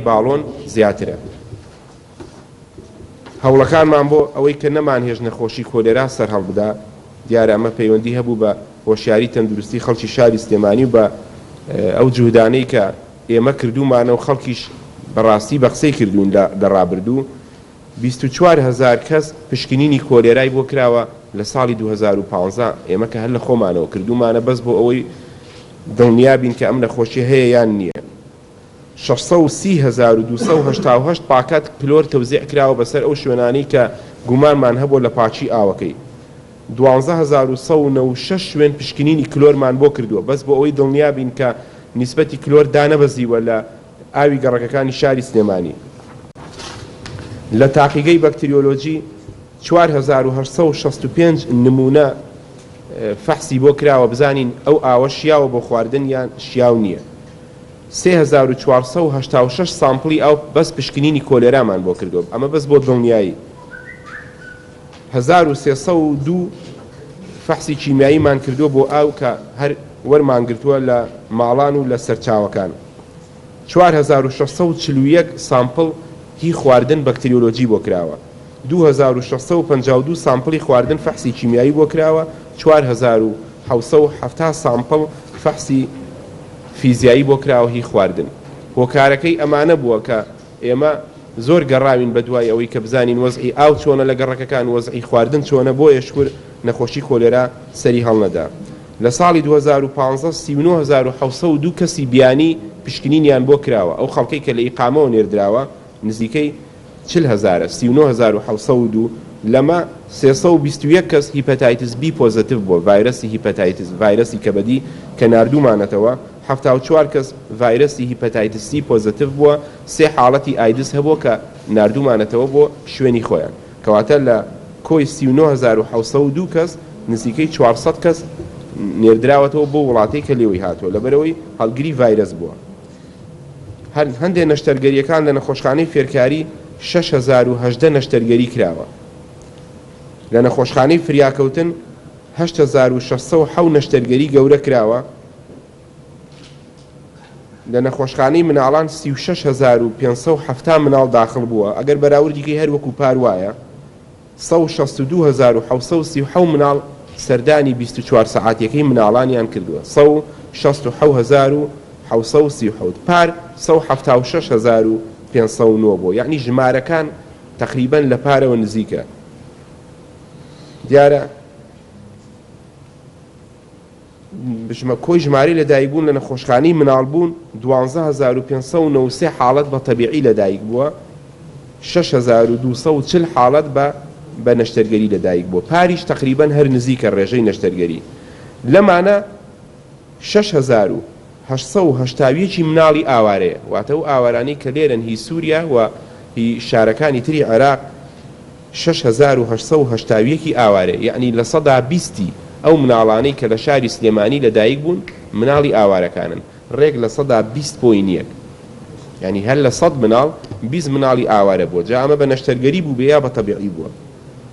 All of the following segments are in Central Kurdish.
باڵۆن زیاترە. هەوڵەکانمان بۆ ئەوەی کە نەمانهێشت نەخۆشی کۆلێرا سەرهەڵبدا، دیارە ئەمە پەیوەندی هەبوو بە هۆشیاری تەندروستی خەڵکی شاری سلێمانی و بە ئەو جوهدانەی کە ئێمە کردوومانە و خەڵکیش بە ڕاستی بە قسەی کردووین لە ڕابردوو، 24,000 کەس پشکنینی کۆلێرای بۆ کراوە لە ساڵی 2015، ئێمە کە هەر لە خۆمانەوە کردوومانە بەس بۆ ئەوەی دڵنیا بین کە ئەم نەخۆشیە هەیە یان نییە. 630,288 پاکەت کلۆر تەوزیع کراوە بەسەر ئەو شوێنانەی کە گومانمان هەبووە لە پاکی ئاوەکەی. 12,196 شوێن پشکنینی کلۆرمان بۆ کردووە بەس بۆ ئەوەی دڵنیا بین کە نیسبەتی کلۆر دانەبەزیوە لە ئاوی گەڕەکەکانی شاری سلێمانی. لە تاقیگەی بەکتریۆلۆجی 4865 نموونە فەحسی بۆ کراوە بزانین ئەو ئاوە شیاوە بۆ خواردن یان شیاو نییە. 3486 سامپڵی ئاو بەس پشکنینی کۆلێرامان بۆ کردووە، ئەمە بەس بۆ دڵنیایی. 1302 فەحسی کیمیاییمان کردووە بۆ ئاو کە هەر وەرمان گرتووە لە ماڵان و لە سەرچاوەکان. 4641 سامپڵ هی خواردن بەکتریۆلۆجی بۆ کراوە. 2652 سامپڵی خواردن فەحسی کیمیایی بۆ کراوە، 4770 سامپڵ فەحسی فیزیایی بۆ کراوە هی خواردن. هۆکارەکەی ئەمانە بووە کە ئێمە زۆر گەڕاوین بە دوای ئەوەی کە بزانین وەزعی ئاو چۆنە لە گەڕەکەکان، وەزعی خواردن چۆنە، بۆیە شکور نەخۆشی کۆلێرا سەری هەڵنەدا. لە ساڵی 2015 39702 کەسی بیانی پشکنینیان بۆ کراوە، ئەو خەڵکەی کە لە ئیقامەوە نێردراوە نزیکەی 40 هەزارە، 39702، لەمە 321 کەس هیپەتایتس بی پۆزەتیڤ بووە، ڤایرەسی هیپەتایتس، ڤایرەسی کەبەدی کە ناردوومانەتەوە، 74 کەس ڤایرەسی هیپەتایتس سی پۆزەتیڤ بووە، سێ حاڵەتی ئایدز هەبووە کە ناردوومانەتەوە بۆ شوێنی خۆیان. کەواتە لە کۆی 39702 کەس نزیکەی 400 کەس نێردراوەتەوە بۆ وڵاتەی کە لێوەی هاتووە لەبەرئەوەی هەڵگری ڤایرەس بووە. هەر هەندێ نەشتەرگەرییەکان لە نەخۆشخانەی فێرکاری 6018 نەشتەرگەری کراوە. لە نەخۆشخانەی فریاکەوتن 8607 نەشتەرگەری گەورە کراوە. لە نەخۆشخانەی مناڵان 36570 مناڵ داخڵ بووە، ئەگەر بەراوردی کەی هەر وەکو پار وایە. 162737 مناڵ سەردانی 24 سەعاتیەکەی مناڵانیان کردووە، 167737 پار 176509 بووە، یەعنی ژمارەکان تەقریبەن لە پارەوە نزیکە. دیارە کۆی ژمارەی لەدایکبوون لە نەخۆشخانەی مناڵبوون 12593 حاڵەت بە تەبیعی لەدایک بووە، 6240 حاڵەت بە بە نەشتەرگەری لەدایک بووە، پاریش تەقریبەن هەر نزیکە ڕێژەی نەشتەرگەری لەمانە 6881 ی مناڵی ئاوارەیە، واتە ئەو ئاوارانەی کە لێرەن هی سوریا و هی شارەکانی تری عێراق، 6881 ی ئاوارەیە، یەعنی 20% ی ئەو مناڵانەی کە لە شاری سلێمانی لە دایک بوون مناڵی ئاوارەکانن، ڕێک 20% point یەک، یانی هەر لە 100 مناڵ 20 مناڵی ئاوارە بووە، جا ئەمە بە نەشتەرگەری بووبێ یا بە تەبیعی بووە.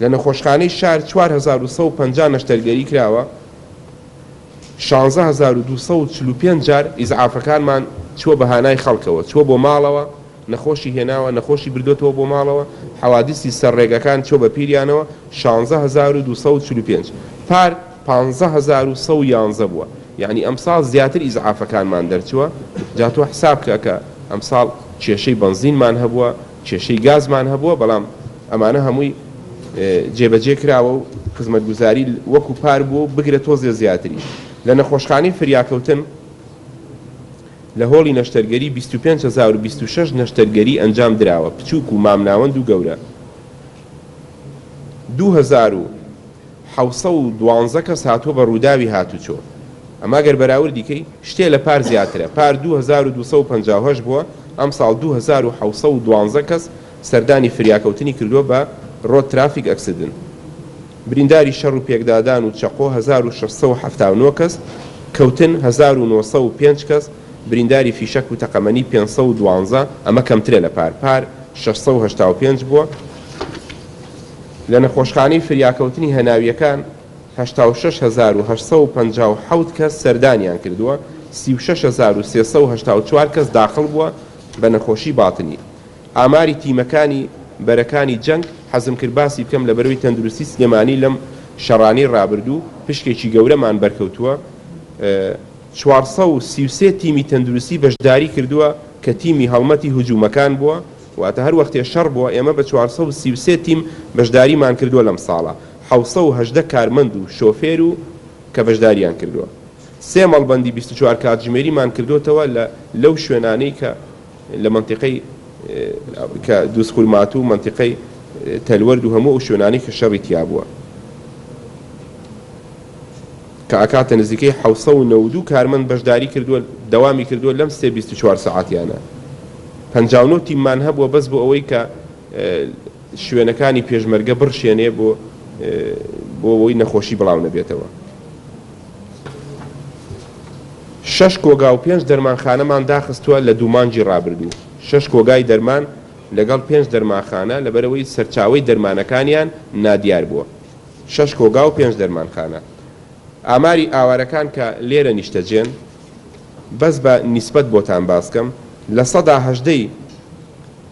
لە نەخۆشخانەی شار 4150 نەشتەرگەری کراوە، 16245 جار ئیسعافەکانمان چووە بە هانای خەڵکەوە، چووە بۆ ماڵەوە، نەخۆشی هێناوە، نەخۆشی بردۆتەوە بۆ ماڵەوە، حەوادیسی سەر ڕێگەکان چووە بە پیریانەوە، 16245، پار 15111 بووە، یەعنی ئەمساڵ زیاتر ئیسعافەکانمان دەرچووە، جا تۆ حساب بکە کە ئەمساڵ کێشەی بەنزینمان هەبووە، کێشەی گازمان هەبووە، بەڵام ئەمانە هەمووی جێبەجێ کراوە و خزمەتگوزاری وەکو پار بووە و بگرە تۆزێ زیاتریش. لە نەخۆشخانەی فریاکەوتن لە هۆڵی نەشتەرگەری 25026 نەشتەرگەری ئەنجام دراوە، بچووک و مامناوەند و گەورە. 2712 کەس هاتووە بە ڕووداوی هاتوچۆ. ئەمە گەر بەراوردی کەی شتێ لە پار زیاترە، پار 2258 بووە، ئەمساڵ 2712 کەس سەردانی فریاکەوتنی کردووە بە road traffic accident. برینداری شەڕ و پێکدادان و چەقۆ 1679 کەس، کەوتن 1905 کەس، برینداری فیشەک و تەقەمەنی 512، ئەمە کەمترە لە پار، پار 685 بووە. لە نەخۆشخانەی فریاکەوتنی هەناوییەکان 86857 کەس سەردانیان کردووە، 36384 کەس داخڵ بووە. بە نەخۆشی باتنی. ئاماری تیمەکانی بەرەکانی جەنگ حەزم کرد باسی بکەم لەبەرەوەی تەندروستی سلێمانی لەم شەڕانەی ڕابردوو پشکێکی گەورەمان بەرکەوتووە 433 تیمی تەندروستی بەشداری کردووە کە تیمی هەڵمەتی هجومەکان بووە واتە هەر وەختێ شەڕ بووە ئێمە بە 433 تیم بەشداریمان کردووە لەم ساڵە 718 کارمەند و شۆفێر و کە بەشداریان کردووە سێ مەڵبەندی 24 کاتژمێریمان کردۆتەوە لە لەو شوێنانەی کە لە مەنتیقەی کە دوزخورماتوو، مەنتیقەی تەلوەرد و هەموو ئەو شوێنانەی کە شەڕی تیا بووە کە ئەکاتە نزیکەی 792 کارمەند بەشداری کردووە دەوامی کردووە لەم سێ 24 سەعاتیانە 59 تیممان هەبووە بەس بۆ ئەوەی کە شوێنەکانی پێشمەرگە بڕشێنێ بۆ بۆ ئەوەی نەخۆشی بڵاو نەبێتەوە. شەش کۆگا و پێنج دەرمانخانەمان داخستووە لە دوو مانگی ڕابردوو، شەش کۆگای دەرمان لەگەڵ پێنج دەرماخانە لەبەرئەوەی سەرچاوەی دەرمانەکانیان نادیار بووە. شەش کۆگا و پێنج دەرمانخانە. ئاماری ئاوارەکان کە لێرە نیشتەجێن بەس بە نیسبەت بۆتان باسکەم، 18% ی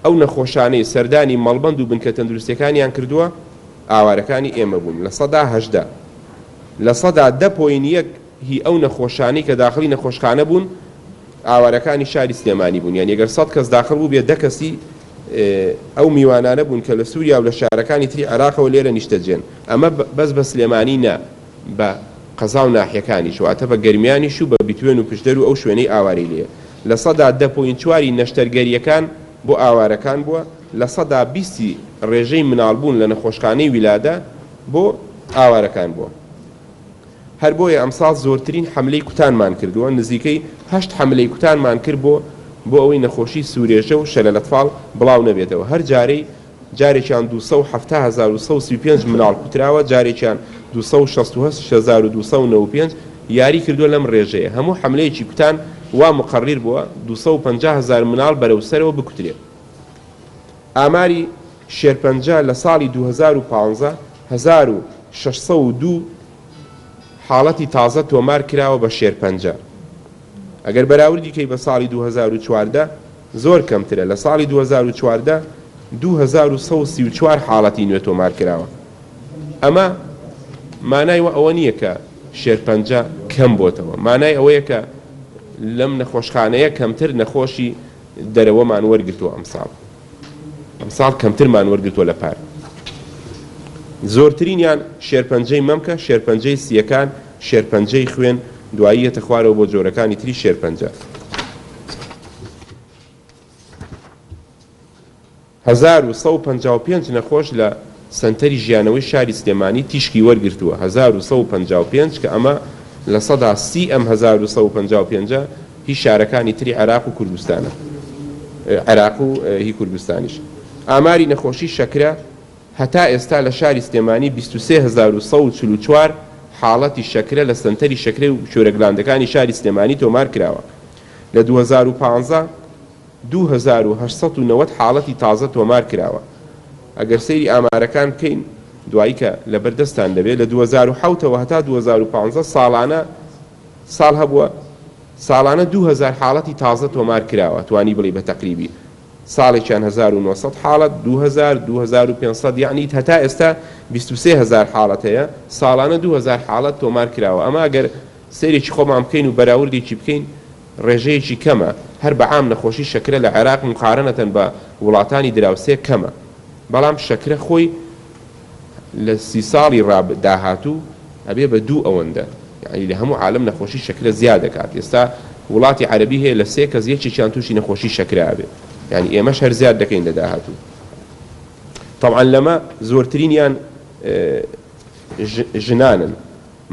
ئەو نەخۆشانەی سەردانی مەڵبەند و بنکە تەندروستیەکانیان کردووە ئاوارەکانی ئێمە بوون، 18%. 10% point یەک هی ئەو نەخۆشانەی کە داخڵی نەخۆشخانە بوون ئاوارەکانی شاری سلێمانی بوون، یانی گەر 100 کەس داخڵ بووبێ 10 کەسی ئەو میوانانە بوون کە لە سووریا و لە شارەکانی تری عێراقەوە لێرە نیشتەجێن. ئەمە بەس بە سلێمانی نا، بە قەزا و ناحیەکانیش، واتە بە گەرمیانیش و بە بیتوێن و پشدەر و ئەو شوێنەی ئاوارەی لێیە. 10% point چواری نەشتەرگەرییەکان بۆ ئاوارەکان بووە، 20% ی ڕێژەی مناڵبوون لە نەخۆشخانەی ویلادە بۆ ئاوارەکان بووە. هەر بۆیە ئەمساڵ زۆرترین حەملەی کوتانمان کردووە، نزیکەی هەشت حەملەی کوتانمان کرد بۆ بۆ ئەوەی نەخۆشی سورێژە و شەلەلەتفاڵ بڵاو نەبێتەوە، هەر جارەی جارێکیان 270135 مناڵ کوتراوە، جارێکیان 268295 یاری کردووە لەم ڕێژەیە، هەموو حەملەیەکی کوتان وا مقەڕیر بووە 250 هەزار مناڵ بەرەو سەرەوە بکوترێ. ئاماری شێرپەنجە لە ساڵی 2015 1602 حاڵەتی تازە تۆمار کراوە بە شێرپەنجە ئەگەر بەراوردی کەی بە ساڵی 2014 زۆر کەمترە لە ساڵی 2014 2134 حاڵەتی نوێ تۆمار کراوە ئەمە مانای وە ئەوە نییە کە شێرپەنجە کەم بۆتەوە مانای ئەوەیە کە لەم نەخۆشخانەیە کەمتر نەخۆشی دەرەوەمان وەرگرتووە ئەمساڵ ئەمساڵ کەمترمان وەرگرتووە لە پار. زۆرترینیان شێرپەنجەی مەمکە، شێرپەنجەی سییەکان، شێرپەنجەی خوێن، دوایی یەتە خوارەوە بۆ جۆرەکانی تری شێرپەنجە. 1155 نەخۆش لە سەنتەری ژیانەوەی شاری سلێمانی تیشکی وەرگرتووە، 1155 کە ئەمە 30% ئەم 1155 ە هی شارەکانی تری عێراق و کوردستانە عێراق و هی کوردستانیش. ئاماری نەخۆشی شەکرە هەتا ئێستا لە شاری سلێمانی 23144 حاڵەتی شەکرە لە سەنتەری شەکرەی و کوێرەگلاندەکانی شاری سلێمانی تۆمار کراوە. لە 2015 2890 حاڵەتی تازە تۆمار کراوە. ئەگەر سەیری ئامارەکان بکەین دوایی کە لەبەر دەستتان دەبێت لە 2007 ەوە هەتا 2015 ساڵانە ساڵ هەبووە ساڵانە 2000 حاڵەتی تازە تۆمار کراوە توانی بڵێی بە تەقریبی ساڵێکیان 1900 حاڵەت 2000 2500 یەعنی هەتا ئێستا 23000 حاڵەت هەیە ساڵانە 2000 حاڵەت تۆمار کراوە ئەمە ئەگەر سەیرێکی خۆمان بکەین و بەراوردێکی بکەین ڕێژەیەکی کەمە هەر بە عام نەخۆشی شەکرە لە عێراق مقارنەتەن بە وڵاتانی دراوسێ کەمە بەڵام شەکرە خۆی لە سی ساڵی ڕاب داهاتوو ئەبێ بە دوو ئەوەندە یانی لە هەموو عالەم نەخۆشی شەکرە زیاد دەکات ئێستا وڵاتی عەرەبی هەیە لە سێ کەس یەکێکیان تووشی نەخۆشی شەکرە ئەبێ یانی ئێمەش هەر زیاد دەکەین لە داهاتوو تەبعەن لەمە زۆرترینیان ژنانن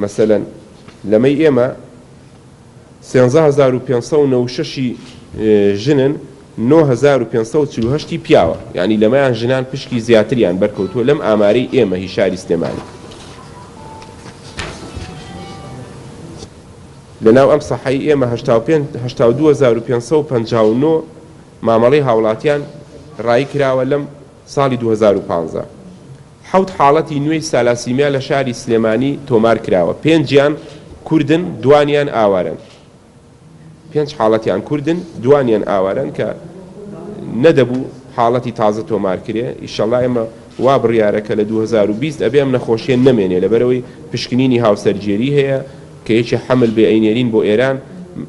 مەسەلەن لەمەی ئێمە 13596 ی ژنن، 9548 ی پیاوە، یانی لەمەیان ژنان پشکی زیاتریان بەرکەوتووە لەم ئامارەی ئێمە هی شاری سلێمانی. لەناو ئەم سەحەی ئێمە 85 82559 مامەڵەی هاوڵاتیان ڕایی کراوە لەم ساڵی 2015. حەوت حاڵەتی نوێی سالاسیمیا لە شاری سلێمانی تۆمار کراوە، پێنجیان کوردن، دوانیان ئاوارەن. پێنج حاڵەتیان کوردن، دوانیان ئاوارەن کە نەدەبوو حاڵەتی تازە تۆمار کرێ، ئیشەڵا ئێمە وا بڕیارە کە لە 2020 ئەبێ ئەم نەخۆشیە نەمێنێ لەبەرئەوەی پشکنینی هاوسەرگێری هەیە کە یەکێ حەمل بێ ئەینێرین بۆ ئێران،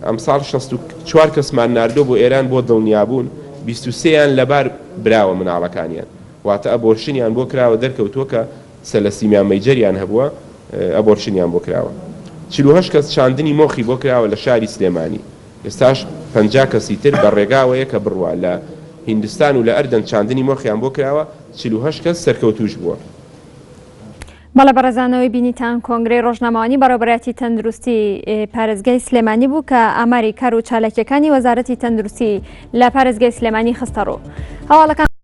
ئەمساڵ 64 کەسمان ناردووە بۆ ئێران بۆ دڵنیابوون، 23 یان لەبار براوە مناڵەکانیان واتە abortion یان بۆ کراوە دەرکەوتووە کە thalassemia major یان هەبووە abortion یان بۆ کراوە. 48 کەس چاندنی مۆخی بۆ کراوە لە شاری سلێمانی. ئێستاش 50 کەسی تر بە ڕێگاوەیە کە بڕوا لە هیندستان و لە ئەردەن چاندنی مۆخیان بۆ کراوە، 48 کەس سەرکەوتووش بووە. بەڵێ بەڕێزان ئەوەی بینیتان کۆنگرەی ڕۆژنامەوانی بەڕێوەبەرایەتی تەندروستی پارێزگای سلێمانی بوو کە ئاماری کار و چالاکیەکانی وەزارەتی تەندروستی لە پارێزگای سلێمانی خستەڕوو. هەواڵەکان.